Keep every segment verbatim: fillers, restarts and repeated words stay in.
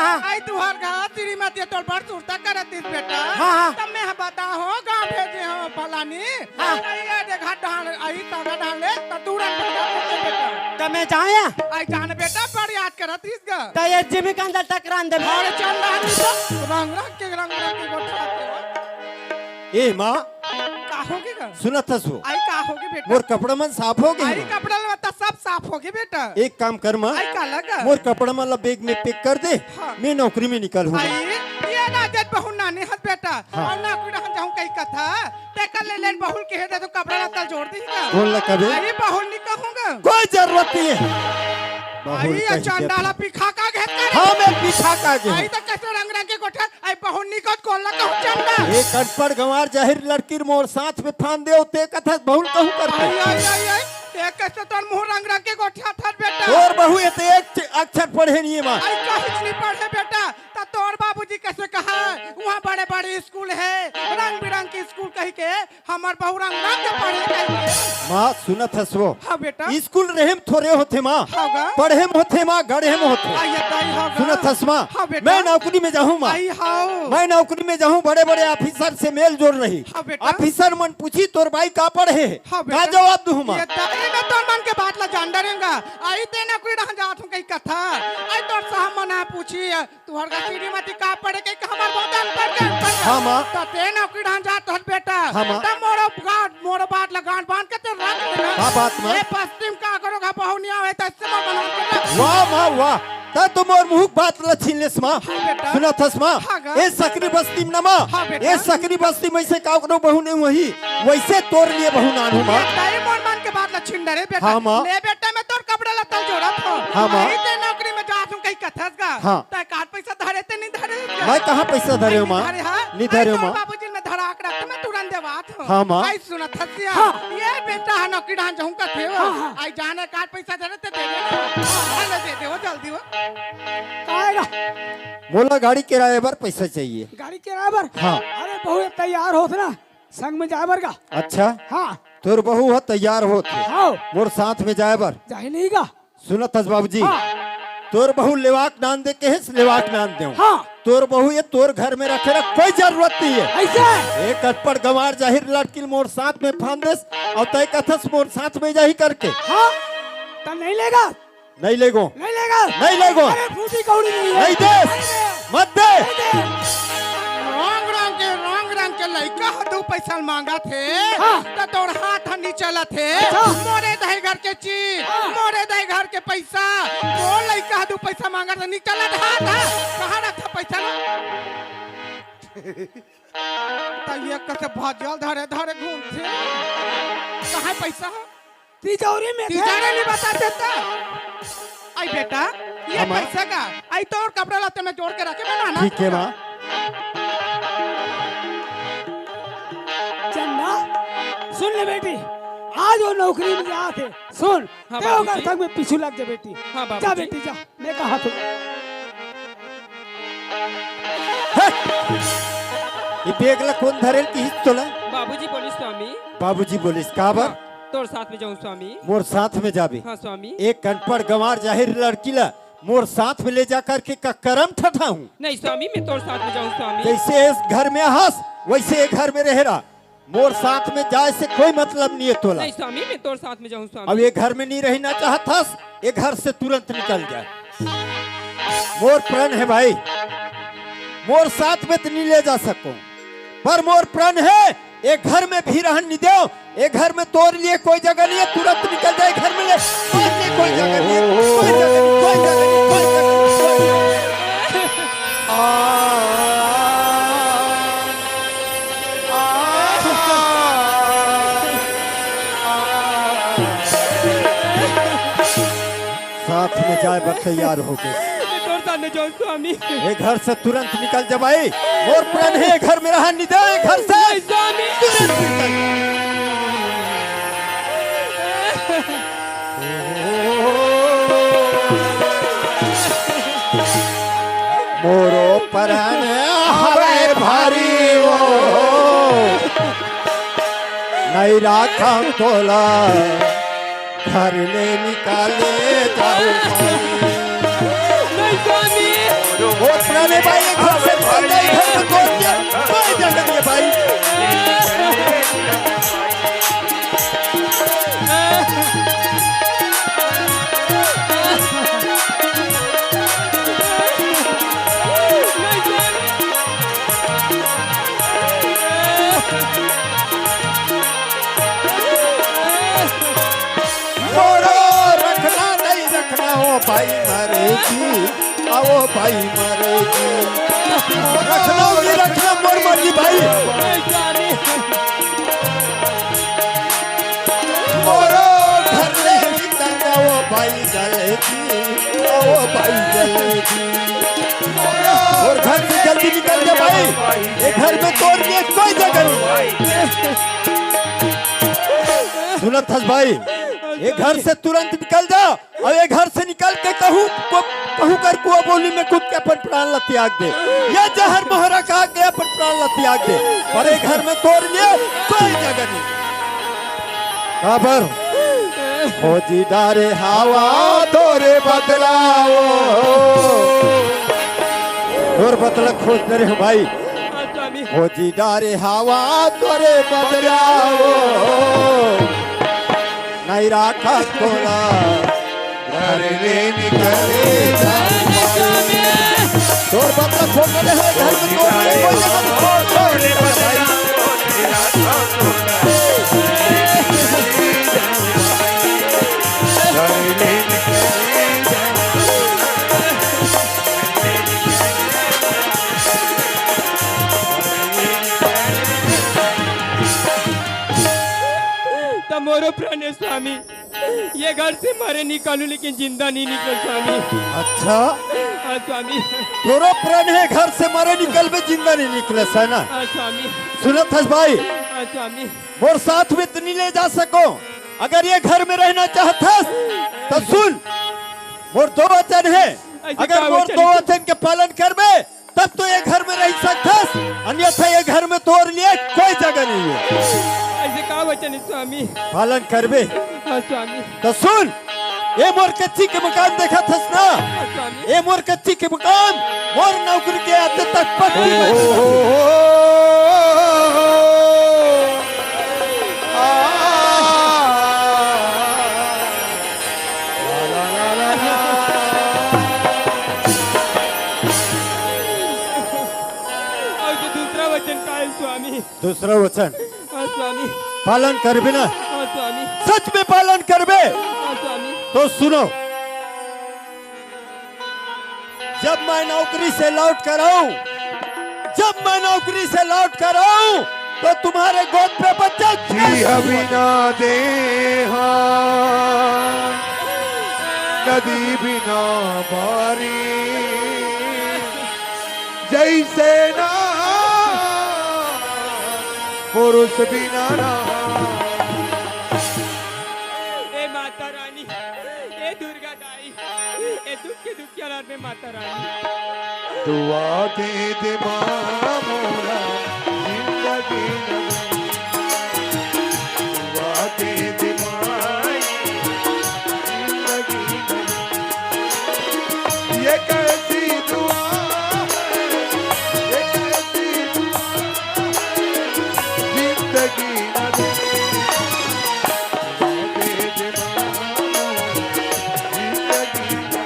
हाँ। आई तुहर घर श्रीमती तोर बड़ सुरता करत इस बेटा। हाँ, हाँ। तब मैं ह बता हो, गाँव भेजे हो फलानी। हाँ। आई ये देखा डाल, आई सगा डाल ले, त तुरंत बेटा, बेटा। त मैं जाया? आई जान बेटा, बड़ याद करत इस गा। त ये जिमी के अंदर टकरान दे। अरे चंदा नहीं तो रंग रंग के, रंग रंग के गोठियाथे। ए माँ। का होगे गा? सुनत हस वो? आई का होगे बेटा? मोर कपड़ा मन साफ होगे आई हे माँ? कपड़ा लत्ता सब साफ होगे बेटा। एक काम कर माँ। आई का लगा? मोर कपड़ा मन ला बैग में पैक कर दे। हाँ। मैं नौकरी में निकल हूँ। आई, ये ना जब बहू नानी हस बेटा। हाँ। अउ नौकरी रहन जाहूँ कही कथा। तेकर ले लेन बहू ल कहे दे तो कपड़ा लत्ता जोर दी ना। बोल ला कबे? आई बहू ल नहीं कहूँगा। कोई जरूरत नहीं है। बहू ल आई कही चंदा देता। ला पिखा का घेत करे। हाँ, मैं पिखा का घेत आई हूँ। तो कैसे रंग रंग के गोठा आई बहू ल नहीं कहत कोन ला कहूँ चंदा। एक अनपढ़ गंवार जाहिर लड़की मोर साथ में फान दे, ते कथा बहू ल कहूँ करते। आई, आई, आई, आई। ते कैसे तोर मुँह रंग रंग के गोठियाथस बेटा। तोर बहू ये तो एक च-, अक्षर पढ़े नहीं है माँ। आई कहीं नहीं पढ़े बेटा। त तोर बाबूजी कैसे कहा, वहाँ बड़े-बड़े स्कूल हे, रंग-बिरंग के स्कूल कही के, हमर बहू रंग-रंग के पढ़े कही के। माँ, सुनत हस वो? हाँ बेटा। स्कूल रहे म थोरे होथे माँ। हाँ गा। पढ़े म होथे माँ, गढ़े म होथे। आ, ये दाई हाँ गा। सुनत हस माँ? हाँ बेटा। मैं नौकरी में जाहूँ माँ। आई हाँ। मैं नौकरी में जाहूँ, बड़े-बड़े officer से मेल जोल रही। हाँ बेटा। Officer मन पूछी, "तोर बाई का पढ़े हे?" हाँ बेटा। का जवाब दूँ माँ? ये दाई मैं तोर मन के बात ला जान डरेंगा। आई ते नौकरी रहन जात हूँ कही कथा। आई तोर साहब मन आ पूछी, तुहर का श्रीमती का पढ़े के, हमर बहुत अनपढ़ के, अनपढ़ के। हाँ, माँ। त ते नौकरी ढान जात हस बेटा। हाँ, माँ। त मोरो गाँठ, मोरो बात ला गाँठ बांध के ते रख दे ना। का बात, माँ? ए बस्ती म का करो, का बहू नहीं आवे, त इससे मोर बना के रख। वाह, माँ, वाह। त तो मोर मुँह बात ला छीन लेस, माँ। हाँ, बेटा। सुनत हस, माँ? हाँ, गा। ए सकरी बस्ती म ना, माँ। हाँ, बेटा। ए सकरी बस्ती म से का करो बहू नहीं वही, वैसे तोर लिए बहू नान हूँ, माँ। बेटा, ये मोर मन के बात ला छीन डरे, बेटा। हाँ, माँ। ले, बेटा, मैं तोर कपड़ा लत्ता जोड़त हूँ। हाँ, माँ। आई ते नौकरी में जात हूँ, कही कथस गा। हाँ। तै का पैसा धरे ते नहीं धरे? मैं कहाँ पैसा धरे हूँ, माँ? धरे, हाँ? नहीं धरे हूँ, माँ। बाबूजी में धरा के रख, मैं तुरंत देवात हूँ। हाँ, माँ। आई सुनत हसिया। हाँ। ये बेटा हा नौकरी डाहन जाहूँ कथे हो। हाँ, हाँ। आई जाने का पैसा धरे ते दे दे। अरे दे दे वो जल्दी वो। काहे गा? मोला गाड़ी किराए बर पैसा चाहिए। गाड़ी किराए बर? हाँ। अरे बहू तैयार होत ना, संग में जाए बर गा। अच्छा। हाँ। तोर बहू ह तैयार होत हे। हाँ। मोर साथ में जाए बर। जाही नहीं गा। सुनत हस बाबूजी? हाँ। तोर बहू लेवाक नान दे केहेस, लेवाक नान देव। हाँ। तोर बहू ये तोर घर में रखे ला कोई जरूरत नहीं है। ऐसे? एक अनपढ़ गंवार जाहिर लड़की ल मोर साथ में फान देस, अउ तय कथस मोर साथ में जाही करके। हाँ। त नहीं लेगा? नहीं लेगो। नहीं लेगा? नहीं लेगो। अरे फूटी कौड़ी नहीं है। नहीं देस। नहीं दे। मत दे। नहीं दे। रंग रंग के, रंग रंग के लइका ह दू पैसा मांगत हे। हाँ। त तोर हाथ ह नी चलत हे। अच्छा। मोरे दही घर के चीज, हाँ। मोरे दही घर के पैसा, मोर लइका ह दू पैसा मांगत हे, नी चलत हाथ ह। कहाँ रखा पैसा ला? त ये कसे भजल धरे धरे घूमथे। कहाँ पैसा ह? तिजौरी में थे। तिजौरी नहीं बताते तो। आई बेटा, ये हाँ, माँ। पैसा का? आई तोर कपड़ा लत्ते में जोड़ के रखे बना ना। ठीक है, माँ। चंदा, सुन ले बेटी, आज वो नौकरी में जात हे। सुन, हाँ, ते ओकर बाबूजी। संग में पीछू लग जा बेटी। हाँ, जा बाबूजी। बेटी, जा। मैं कहा तो। हट! ये बैग ला कोन धरेल किहिस तोला? बाबूजी बोलिस स्वामी। बाबूजी बोलिस, काबर? हाँ, तोर साथ में जाहूँ स्वामी। मोर साथ में जाबे? हाँ स्वामी। एक अनपढ़ गंवार जाहिर लड़की ला मोर साथ में ले जा करके का करम ठठाहूँ? नहीं स्वामी, मैं तोर साथ में जाहूँ स्वामी। जैसे इस घर में हस, वैसे ये घर में रहे रहा। मोर साथ में जाए से कोई मतलब नहीं है तोला। नहीं स्वामी, मैं तोर साथ में जाहूँ स्वामी। अब ये घर में नहीं रहना चाहत हस, ये घर से तुरंत निकल जाए। मोर प्रण है भाई, मोर साथ में तो नहीं ले जा सको, पर मोर प्रण है, ये घर में भी रहन नहीं दो। ये घर में तोर लिए कोई जगह नहीं है, तुरंत निकल जाए घर में ले। तोर लिए कोई जगह नहीं है, कोई जगह नहीं, कोई जगह नहीं, कोई जगह नहीं, कोई जगह नहीं। आ, आ, आ। साथ में जाए बर तैयार हो गए। मैं तोर साथ में जाऊं स्वामी। ये घर से तुरंत निकल जा भाई। मोर प्रण है, घर में रहन नहीं दे, ये घर से नहीं स्वामी। तुरंत निकल। मोरो परन हवे भारी ओ, नहीं राखम तोला, घर ले निकाले जाऊ भाई। नहीं स्वामी। ओ पुराने भाई, एक घर से निकल जाए, घर में कौन के कोई जगह नहीं है भाई। मोरो रखना नहीं रखना, ओ भाई मरेगी, आओ भाई मरेगी। रखना नहीं रखना, मोर मर्जी भाई। मोरो घर ले निकल जाओ भाई जल्दी, आओ भाई जल्दी। और घर से जल्दी निकल जा भाई, ये घर में तोर लिए कोई जगह नहीं। सुनत हस भाई, ये घर से तुरंत निकल जा, और ये घर से निकल के कहूँ को, कहूँ कर कुआ बोली में कूद के अपन प्राण ला त्याग दे, या जहर मोहरा खा के अपन प्राण ला त्याग दे, पर ये घर में तोर लिए कोई जगह नहीं। काबर? खोजी डारे हवा तोरे बदलाओ, तोर बदला खोज रे भाई। हाँ, स्वामी। खोजी डारे हवा तोरे बदलाओ, नहीं राखा तोला घर ले निकले जा। तोर बदला खोज रे है, घर में तोर कोई जगह नहीं। त मोरो प्राण स्वामी, ये घर से मरे निकलूं, लेकिन जिंदा नहीं निकलूं स्वामी। अच्छा? हाँ स्वामी। तोरो प्राण है, घर से मरे निकलबे, जिंदा नहीं निकले, है ना? हाँ स्वामी। सुनत हस भाई? हाँ स्वामी। मोर साथ में तो नहीं ले जा सको, अगर ये घर में रहना चाहत हस, तो सुन, मोर दो वचन है, अगर मोर दो वचन के पालन करबे, तब तो ये घर में रह सकथस, अन्यथा ये घर में तोर लिए कोई जगह नहीं है। ऐसे का वचन है स्वामी? पालन करबे। हाँ स्वामी। तो सुन, ये मोर कच्ची के मकान देखत हस ना? हाँ स्वामी। ये मोर कच्ची के मकान, मोर नौकरी के आते तक पक्की बन और जो दूसरा वचन का है स्वामी? दूसरा वचन। हाँ स्वामी। पालन करबे ना? हाँ स्वामी। सच में पालन करबे? हाँ स्वामी। तो सुनो, जब मैं नौकरी से लौट कर आऊं, जब मैं नौकरी से लौट कर आऊं, तो तुम्हारे गोद पे बच्चा जी बिना देहा, नदी बिना बारी, जैसे ना पुरुष बिना ना। ए माता रानी, ए दुर्गा दाई, ए दुख के दुखिया लाल में माता रानी। दुआ दे दे माँ मोरा, जिंदगी न दुआ दे दे माई, जिंदगी न ये कैसी दुआ है, ये कैसी दुआ है, जिंदगी न दुआ दे दे माँ मोरा, जिंदगी न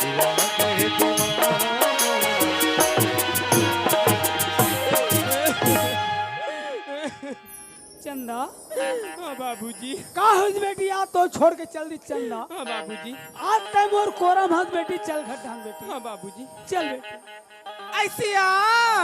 दुआ दे दे माँ मोरा। चंदा। हाँ बाबूजी। का होइस बेटी, आज तो छोड़ के चल दिस चंदा। हाँ बाबूजी। आज तैं मोर कोरा म हस बेटी, चल घर ढांग बेटी। हाँ बाबूजी। चल बेटी। ऐसिया।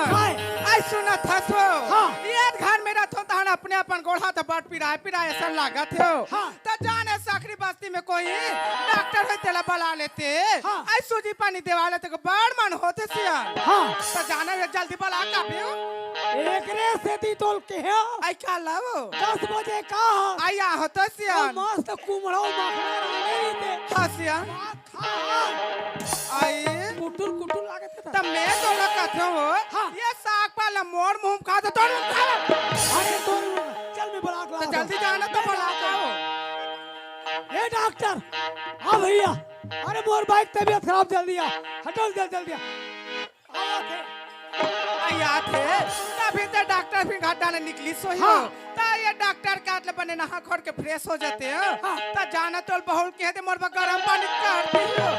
काय? ऐ सुनत हस वो। हाँ। ये घर में रहिथों तहन अपने अपन गोड़ हाथ बड़ पिराय पिराय असन लागत हे। हाँ। त जाने सकरी बस्ती में कोई डॉक्टर होय तेला बला लेते। हाँ। ऐ सूजी पानी देवा लेते को बड़ मन होथे सियान। हाँ। त जाने जल्दी बला का पियो। एकरे सेती तोल के हे। ऐ का लावो? दस बजे का? आया होतो सियान। मस्त कुमड़ो मखना रांधे रहिथे। हाँ सियान। भात खा। आई। कुटुर कुटुर लागत हे। त मैं तोला कथों हो, हाँ। ये साग पाला मोर मुंह खा तो तोर मुंह खा। अरे तोर मुंह। चल मैं बला के त लावत हूँ। जल्दी जाना त बला के आओ। ए डॉक्टर, हाँ भैया। अरे मोर बाई के तबीयत खराब चल दिया। हटो जल्दी, जल्दी। आया थे। आया थे। तभी तो डॉक्टर फिर घर डाले निकली सोई हाँ। हो। तो ये डॉक्टर का मतलब बने नहा खोर के फ्रेश हो जाते हो। हाँ। तो जाना तो बहुल के थे मोर पर गरम पानी कर दी हो।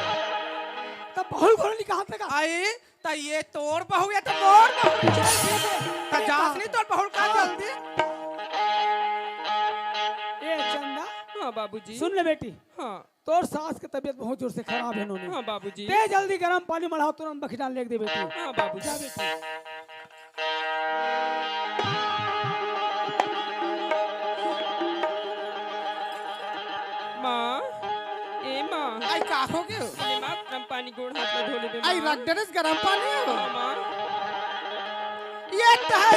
तो बहुल घोड़ली कहाँ तक आ? आई, तो ये तोर बहू, ये तो मोर बहू। चल, ठीक है। तो जास नहीं तोर बहुल का हाँ। जल्दी। ए चंदा, हाँ बाबूजी। सुन ले बेटी। हाँ। तोर सास के तबीयत बहुत जोर से खराब है नोनी। हाँ बाबूजी। ते जल्दी गरम पानी मढ़ाओ, तुरंत बखिटान लेके दे बेटी। हाँ बाबूजी। जा बेटी। माँ, ए माँ। आई का हो गयो? अरे माँ, गरम पानी गोड़ हाथ ला धो लेबे आई माँ। रख डरेस गरम पानी हो। हाँ माँ। ये तो है।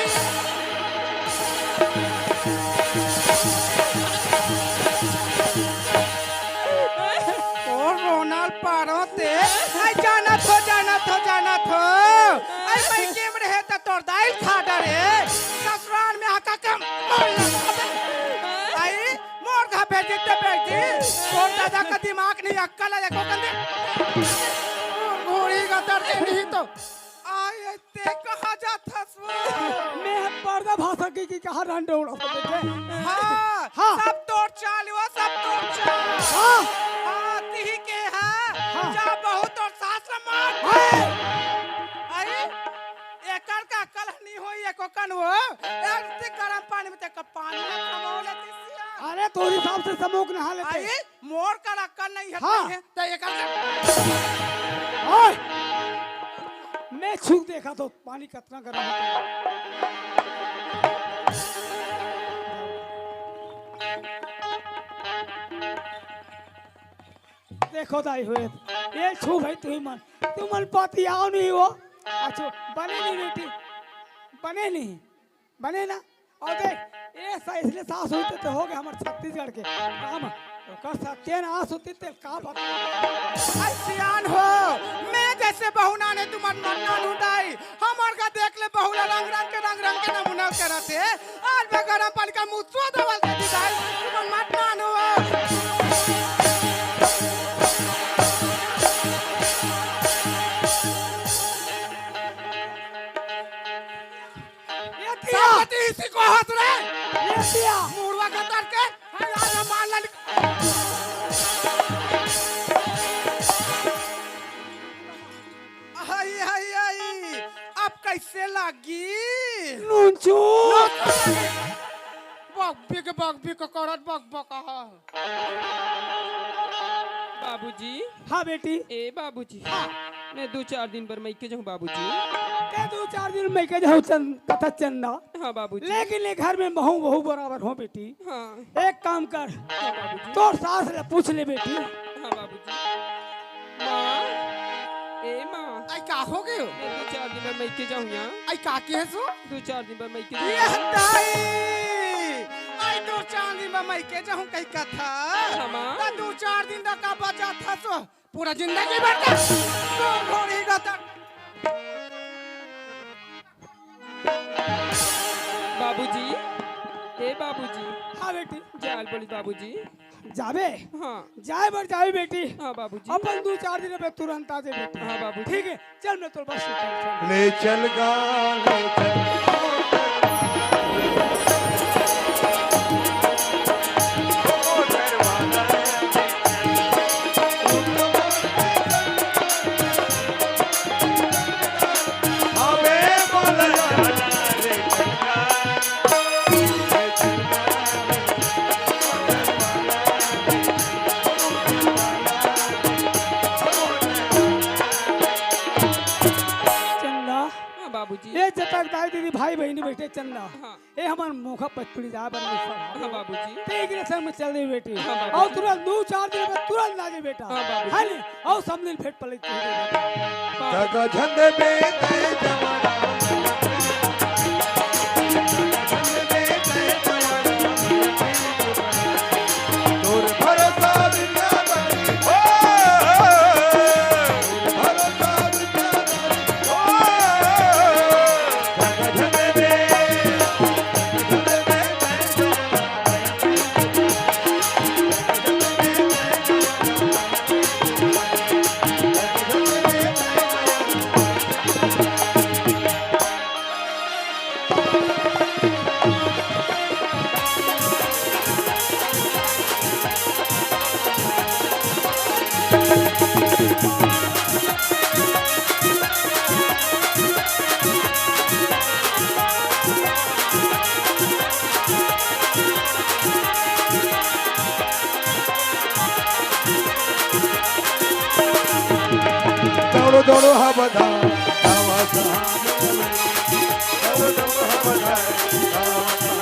ओ रोनाल पारो ते। आई जानत हो, जानत हो, जानत हो। आई मैं केम रहे त तोर दाई खा डरे। ससुराल में आका के मार लगा। आई मोर घर भेजी ते भेजी। तोर दादा का दिमाग नहीं, अक्कल है, देखो कंदे। घोड़ी का दर्द नहीं तो। आई, आई, ते कहाँ जात हस वो? मैं पर्दा भाषा की, की कहाँ रंडे उड़ा सकते थे? हाँ, हाँ। सब तोर चाल हुआ, सब तोर चाल। हाँ। हाँ, तिही के हाँ। हाँ। जा बहुत तोर सास ला मार। हाँ। आई, एकर का अक्कल नहीं होई, एको कन हो। एक ते गरम पानी में ते का पानी ना खमो लेती सिया। अरे, तोर हिसाब से समोक नहा लेते। आई, मोर का अक्कल नहीं है, हाँ। नहीं है, तो ये कर ओए! मैं छू देखा तो पानी कितना गर्म है। देखो दाई हुए, ये छू भाई तू ही मन, तू मन पति आओ नहीं हो। अच्छा, बने नहीं बेटी, बने नहीं। बने ना? अउ देख, ए सा-, इसलिए सास होती तो हो गए हमर छत्तीसगढ़ के। काम, ओकर सत्यानाश होती ते का बता? अइ सियान हो, मैं जैसे बहू नाने तुमन मन नानू दाई, हमर का देख ले बहू ला रंग रंग के, रंग रंग के नमूना करत हे। आज मैं गरम पानी का मुसवा देवल देती दाई, तुमन मत नानू हो। ए तिया। का पति इसी को हंस रहे? ए तिया। मुड़वा का तर के, हाय यार, हमार लल-, हाय, हाय, हाय, अब कैसे लागी? नून चूर। नून चूर। बक बिक, बक बिक करत बक बक हा। बाबूजी। हाँ बेटी। ए बाबूजी। हाँ। मैं दू चार दिन बर मइके जाहूँ बाबूजी। ते दू चार दिन मइके जाहूँ चंद-, कथा चंदा। हाँ बाबूजी। लेकिन ये घर में महूँ बहू बराबर हों बेटी। हाँ। एक काम कर। हाँ बाबूजी। तोर सास ले पूछ ले बेटी। हाँ बाबूजी। माँ, ए माँ। आई का हो गयो? मैं दू चार दिन बर मइके जाहूँ यहाँ। आई का के हसो? दू चार दिन बर मइके ये जाहूँ। हटाई। आई दू चार दिन बर मइके जाहूँ कही कथा। हाँ, माँ। त दू चार दिन बर का बचा था सो पूरा जिंदगी भर का। तो घोड़ी गतर। बाबूजी, ए बाबूजी। हाँ बेटी। जाल बोली बाबूजी। जाबे? हाँ। जाए बर जाबे बेटी। हाँ बाबूजी। अपन दू चार दिन में तुरंत आ जाए बेटी। हाँ बाबूजी। ठीक है, चल मैं तोर बस से चल, चल। ले चल गा, ले चल। चंदा, हाँ बाबूजी। ये जतक दाई दीदी भाई बहिनी बैठे चंदा। हाँ। ए हमर मोखा पचपुड़ी जाए बर नहीं सब। हाँ बाबूजी। ते एक रसम में चल रही बेटी। हाँ बाबूजी। अउ तुरंत दू चार दिन में तुरंत आ जाए बेटा। हाँ बाबूजी। है नी? अउ सब दिन भेंट पलट के ही दे बेटा। जगह झंडे पे तय जवाना। तोर भरोसा दुनिया दारी। ओ, ओ, ओ, ओ। दौड़ो हवलदार, नवा साहब। दौड़ो, दौड़ो हवलदार, नवा साहब।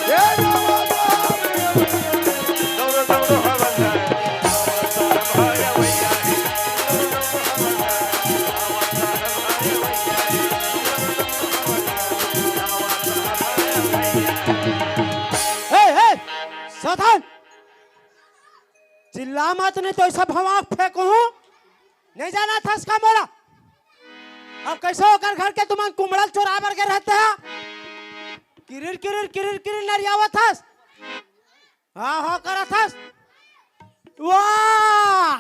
ए नवा साहब। दौड़ो, दौड़ो हवलदार, नवा साहब। ए, ए, सावधान! चिल्ला मत, नहीं तो ऐसा भवाक फेंकहूं। नहीं जाना था इसका मोला। अब कैसे ओकर घर के तुमन कुमड़ल चोरा बर के रहते हैं? किरिर, किरिर, किरिर, किरिर नरियावत हस। हाँ, हाँ, करत हस। वाह!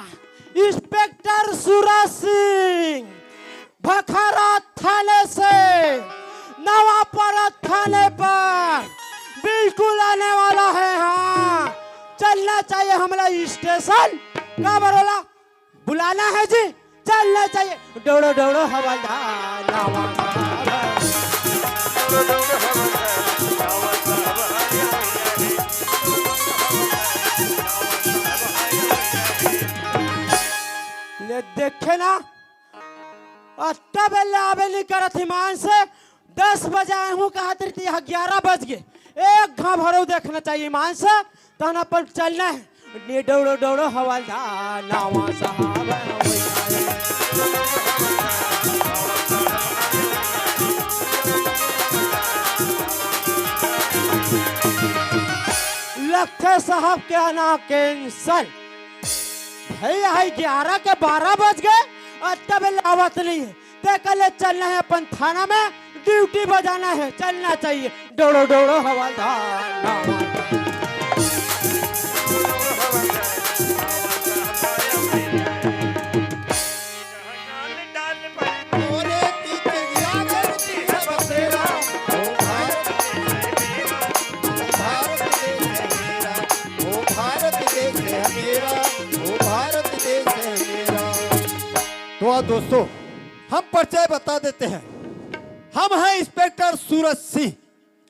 इंस्पेक्टर सूरज सिंह, भखारा थाने से नवापारा थाने पर बिल्कुल आने वाला है। हाँ, चलना चाहिए हमला स्टेशन। का बरोला? बुलाना है जी, चलना चाहिए। दौड़ो, दौड़ो, हवलदार, नवा साहब। ले देखे ना, अत्ता बेले आबे नहीं करत ईमान से। दस बजे आए हूँ, कहा तेरी यहाँ ग्यारह बज गए। एक घाव भरो देखना चाहिए ईमान से, तहन अपन चलना है। ने दौड़ो, दौड़ो, हवलदार, नवा साहब। लगथे साहब के आना cancel। भाई, यहाँ ग्यारह के बारह बज गए, अत्ता बेले आवत नहीं है। ते कल चलना है अपन थाना में, ड्यूटी बजाना है, चलना चाहिए। दौड़ो, दौड़ो, हवलदार। तो आओ दोस्तों, हम परिचय बता देते हैं। हम हैं इंस्पेक्टर सूरज सिंह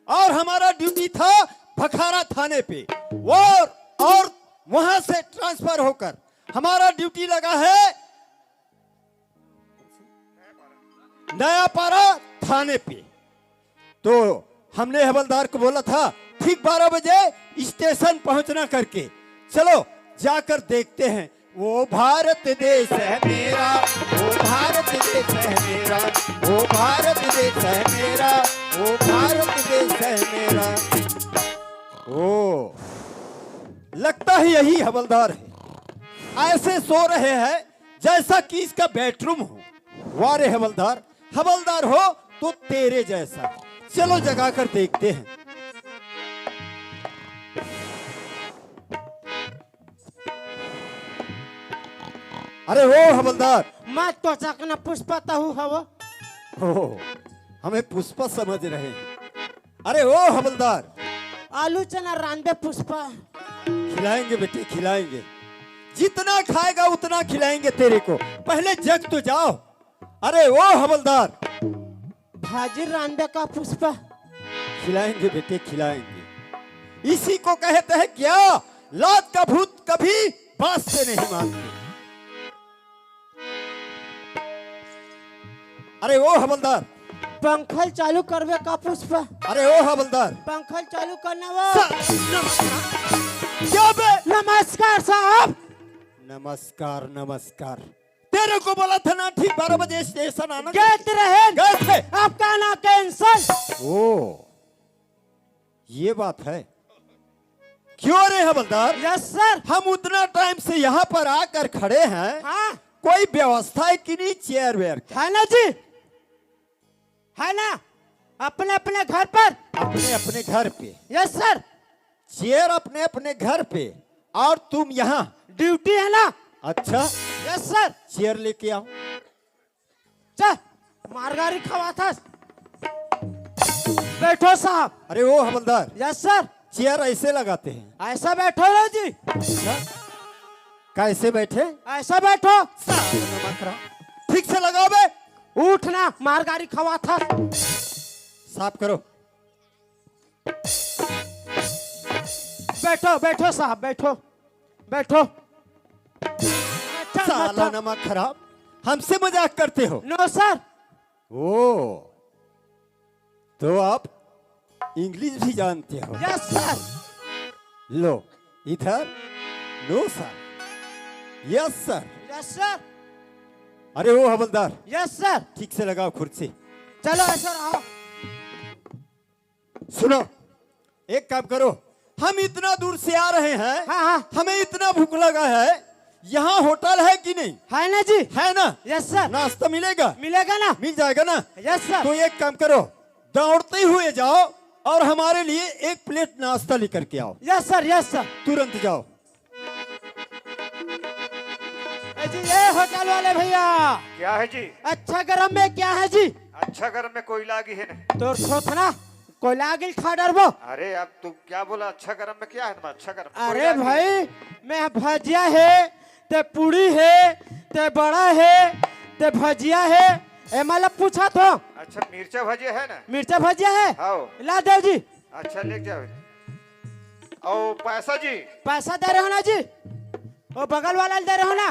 और हमारा ड्यूटी था भखारा थाने पे। और, और वहां से ट्रांसफर होकर हमारा ड्यूटी लगा है नयापारा थाने पे। तो हमने हवलदार को बोला था ठीक बारह बजे स्टेशन पहुंचना करके। चलो जाकर देखते हैं। वो भारत देश है मेरा, वो भारत देश है मेरा, वो भारत देश है मेरा, वो भारत देश है मेरा। ओ, लगता है यही हवलदार है। ऐसे सो रहे हैं जैसा कि इसका बेडरूम हो। वाह रे हवलदार, हवलदार हो तो तेरे जैसा। चलो जगा कर देखते हैं। अरे ओ हवलदार। मैं तो चकना पुष्पा तहु हवो। ओ, हमें पुष्पा समझ रहे हैं। अरे ओ हवलदार। आलू चना रांधबे पुष्पा। खिलाएंगे बेटे, खिलाएंगे। जितना खाएगा उतना खिलाएंगे तेरे को। पहले जग तो जाओ। अरे ओ हवलदार। भाजी रांधबे का पुष्पा? खिलाएंगे बेटे, खिलाएंगे। इसी को कहते हैं क्या, लात का भूत कभी बात से नहीं मानते। अरे ओ हवलदार। पंखल चालू करबे का पुष्पा? अरे ओ हवलदार। पंखल चालू करना वो। सा-, नमस्कार। क्या बे? नमस्कार साहब। नमस्कार, नमस्कार। तेरे को बोला था ना ठीक बारह बजे स्टेशन आना। गए थे रहेन। गए थे। आपका आना cancel। ओ, ये बात है। क्यों रे हवलदार? Yes sir। हम उतना टाइम से यहाँ पर आकर खड़े हैं। हाँ। कोई व्यवस्था है कि नहीं चेयर वेयर का? है ना जी, है ना, अपने अपने घर पर। अपने अपने घर पे? Yes sir। चेयर अपने अपने घर पे और तुम यहाँ? ड्यूटी है ना। अच्छा। Yes sir। चेयर लेके आओ। चल, मारगारी खवाथस। बैठो साहब। अरे ओ हवलदार। Yes sir। चेयर ऐसे लगाते हैं। ऐसा बैठो लो जी। अच्छा? कैसे बैठे? ऐसा बैठो। साहब, ठीक से लगाओ बे। उठ ना, मारगारी खवाथस। साफ करो। बैठो, बैठो साहब, बैठो, बैठो। अच्छा, साला मतलब नमक खराब, हमसे मजाक करते हो? नो सर। ओ, तो आप इंग्लिश भी जानते हो? Yes sir. लो, इधर। No sir. Yes sir. Yes sir. अरे ओ हवलदार, यस सर। ठीक से लगाओ कुर्सी। चलो सर, आओ। सुनो, एक काम करो, हम इतना दूर से आ रहे हैं, हाँ, हाँ। हमें इतना भूख लगा है, यहाँ होटल है कि नहीं? है ना जी। है ना? Yes sir. नाश्ता मिलेगा? मिलेगा ना? मिल जाएगा ना? Yes sir. तो एक काम करो, दौड़ते हुए जाओ और हमारे लिए एक प्लेट नाश्ता लेकर के आओ। Yes sir, yes sir. तुरंत जाओ। ए जी, ये होटल वाले भैया। क्या है जी? अच्छा गरम में क्या है जी? अच्छा गरम में कोयला आगी है ना। तोर थोथना कोयला आगी खा डरबो। अरे, अब तू क्या बोला? अच्छा गरम में क्या है तुम्हारा? अच्छा गरम में अरे कोयला आगी है। भाई, मैं भजिया है, ते पूड़ी है, ते बड़ा है, ते भजिया है, ए मतलब पूछा तो। अच्छा, मिर्चा भजिया है ना? मिर्चा भजिया है? हाँ। ला देव जी। अच्छा, ले जाओ। और पैसा जी? पैसा दे रहे हो ना जी? वो बगल वाला दे रहे हो ना?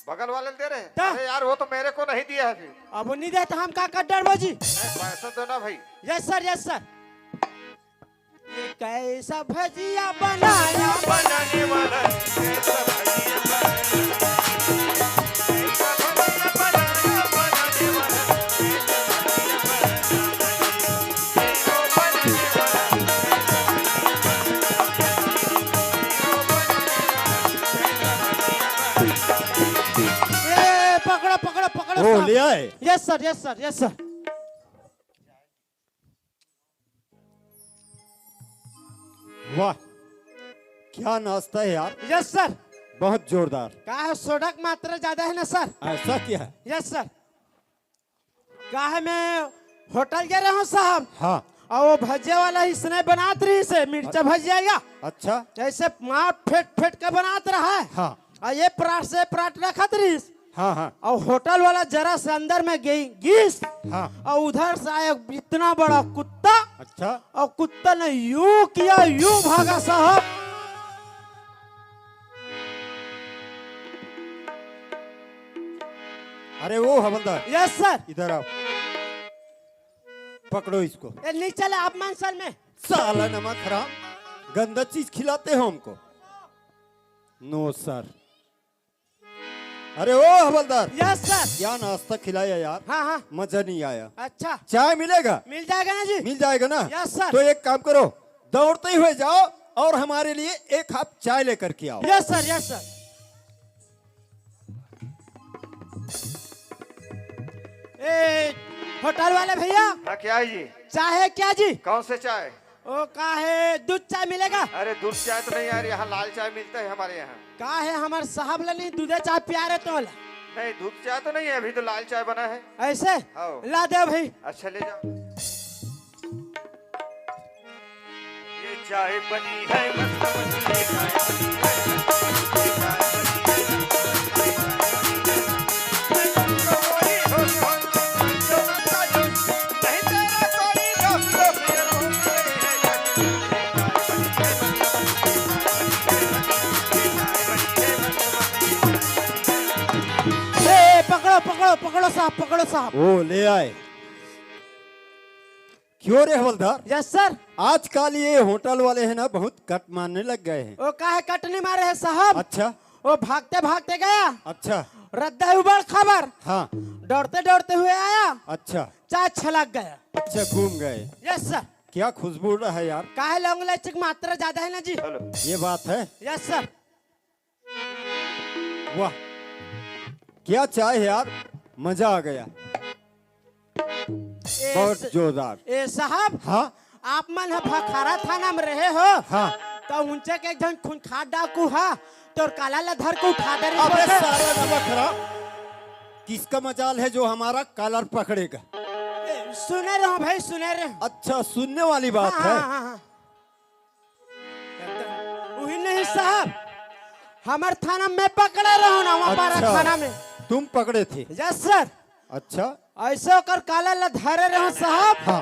बगल वाले दे रहे हैं? तो? अरे यार, वो तो मेरे को नहीं दिया है फिर। अब वो नहीं दे तो हम का कर डरबो जी? नहीं, पैसा दो ना भाई। Yes sir, yes sir. ये कैसा भजिया बनाया? बनाने वाला कैसा भजिया बनाया? कैसा भजिया बनाया? बनाने वाला कैसा भजिया बनाया? ए, पकड़ो, पकड़ो, पकड़ो ओ, साहब। ले आए। Yes sir, yes sir, yes sir. वाह, क्या नाश्ता है यार। Yes sir. बहुत जोरदार। का है, सोडा की मात्रा ज्यादा है ना सर? ऐसा क्या है? Yes sir. का है, मैं होटल गए रहे हूँ साहब। हाँ। और वो भजिया वाला इसने बनात रही से मिर्चा भजिया या। अच्छा। ऐसे मार फेट फेट के बनात रहा है। हाँ। और ये परात से परात रखत रही। हाँ, हाँ। और होटल वाला जरा से अंदर में गई, गीस। हाँ। और उधर से आया इतना बड़ा कुत्ता। अच्छा। और कुत्ता ने यूं किया, यूं भागा साहब। अरे वो हवलदार, यस सर। इधर आओ, पकड़ो इसको। ए, नहीं चले आप मान सर में। साला नमक हराम, गंदा चीज खिलाते हो हमको। नो सर। अरे ओ हवलदार, यस सर। क्या नाश्ता खिलाया यार। हाँ, हाँ। मजा नहीं आया। अच्छा। चाय मिलेगा? मिल जाएगा ना जी? मिल जाएगा ना? Yes sir. तो एक काम करो, दौड़ते हुए जाओ और हमारे लिए एक कप चाय लेकर के आओ। Yes sir, yes sir. ए, होटल वाले भैया। हाँ, क्या है जी? चाय है क्या जी? कौन से चाय? ओ, का है, दूध चाय मिलेगा? अरे, दूध चाय तो नहीं यार, यहाँ लाल चाय मिलता है हमारे यहाँ। का है, हमारे साहब ला नहीं दूधे चाय प्यारे तो ला। नहीं, दूध चाय तो नहीं है, अभी तो लाल चाय बना है। ऐसे? हाँ। ला दे भाई। अच्छा, ले जाओ। ये चाय बनी है मस्त मस्त, ये चाय बनी है मस्त मस्त, ये चाय बनी है मस्त मस्त, ये चाय बनी है मस्त मस्त। ए, पकड़ो, पकड़ो, पकड़ो साहब, पकड़ो साहब। ओ, ले आए। क्यों रे हवलदार? Yes sir. आजकल ये होटल वाले हैं ना, बहुत कट मारने लग गए हैं। ओ, काहे कट नहीं मारे हैं साहब? अच्छा। वो भागते भागते गया। अच्छा। रद्दा उबड़ खबर। हाँ। डरते डरते हुए आया। अच्छा। चाय छलक गया। अच्छा, घूम गए। Yes sir. क्या खुशबू रहा है यार। काहे, लौंग इलायची की मात्रा ज्यादा है ना जी। हेलो। ये बात है। Yes sir. वाह, क्या चाय है यार, मजा आ गया। ए बहुत स-, जोरदार। ए साहब, हाँ? आप मन ह भखारा थाना में रहे हो, हाँ। तो उनचे के एक झन खूंखार डाकू हा, तोर कालर ला धर के उठा दे रही अबे बोलते। सारा नमक हराम, किसका मजाल है जो हमारा कालर पकड़ेगा? ए, सुने रहो भाई, सुने रहो। अच्छा, सुनने वाली बात हाँ, है। हाँ, हाँ, हाँ। वही नहीं साहब, हमार थाना में पकड़े रहो ना, वहाँ पारा अच्छा, थाना में। तुम पकड़े थे? Yes sir. अच्छा। ऐसे ओकर कालर ला धरे रहो साहब। हाँ।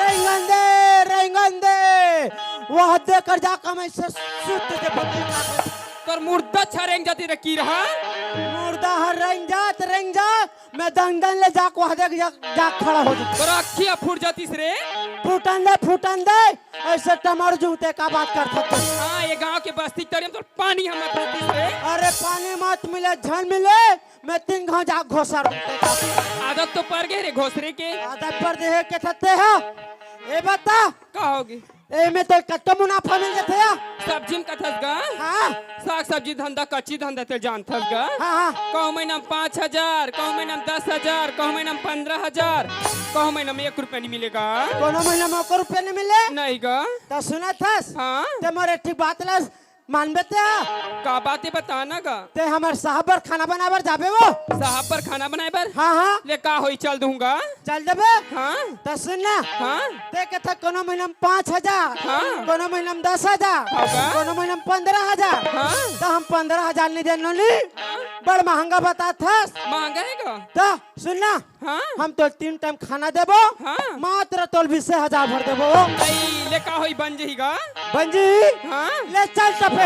रेंगन दे, रेंगन दे। वह देकर जा कमाई से सुत दे बकरी मार। तोर मुर्दा छा रेंग जाती रे की रहा। मुर्दा हर रेंग जात, रेंग जात। मैं दंदन ले जाक वह देख जा, जा खड़ा हो जा। तोर अखिया फूट जातीस रे। फूटन दे, फूटन दे। ऐसे टमर जूते का बात करत हस। हाँ, ये गांव के बस्ती के तरिया में तो पानी हम मत पीतीस रे। अरे पानी मत मिले, झन मिले। मैं तीन घाव जाक घोसर। आदत तो पर गे रे घोसरे के। आदत पर देहे के थते हा। ए बता। का होगे? एमे तो कतको मुनाफा मिल जाथे या। सब्जी में कथस गा? हाँ। साग सब्जी धंधा, कच्ची धंधा ते जानथस गा? हाँ, हाँ। कहूँ महीना में पाँच हजार, कहूँ महीना में दस हजार, कहूँ महीना में पन्द्रह हजार, कहूँ महीना में एक रुपया नहीं मिलेगा। कोनो महीना में एको रुपया नहीं मिले? नहीं गा। तो सुनत हस? हाँ। ते मोर एक ठिक बात ला मानबे ते? का बात हे बता ना गा। ते हमर साहब बर खाना बनाए बर जाबे वो? साहब बर खाना बनाए बर? हाँ, हाँ। ले का होई, चल दूंगा। चल देबे? हाँ। त सुन ना। हाँ। ते कथा कोनो महीना में पाँच हजार, हाँ। कोनो महीना में दस हजार, हाँ का? कोनो महीना में पन्द्रह हजार। हाँ। त हम पन्द्रह हजार नहीं देनो नी। हाँ। बड़ महंगा बताथस। महंगा हे गा? त सुन ना। हाँ। हम तोर तीन टाइम खाना देबो। हाँ। मात्र तोर बीसे हजार भर देबो। आई, ले का होई, बन जही गा? बन जही? हाँ। ले चल त फेर।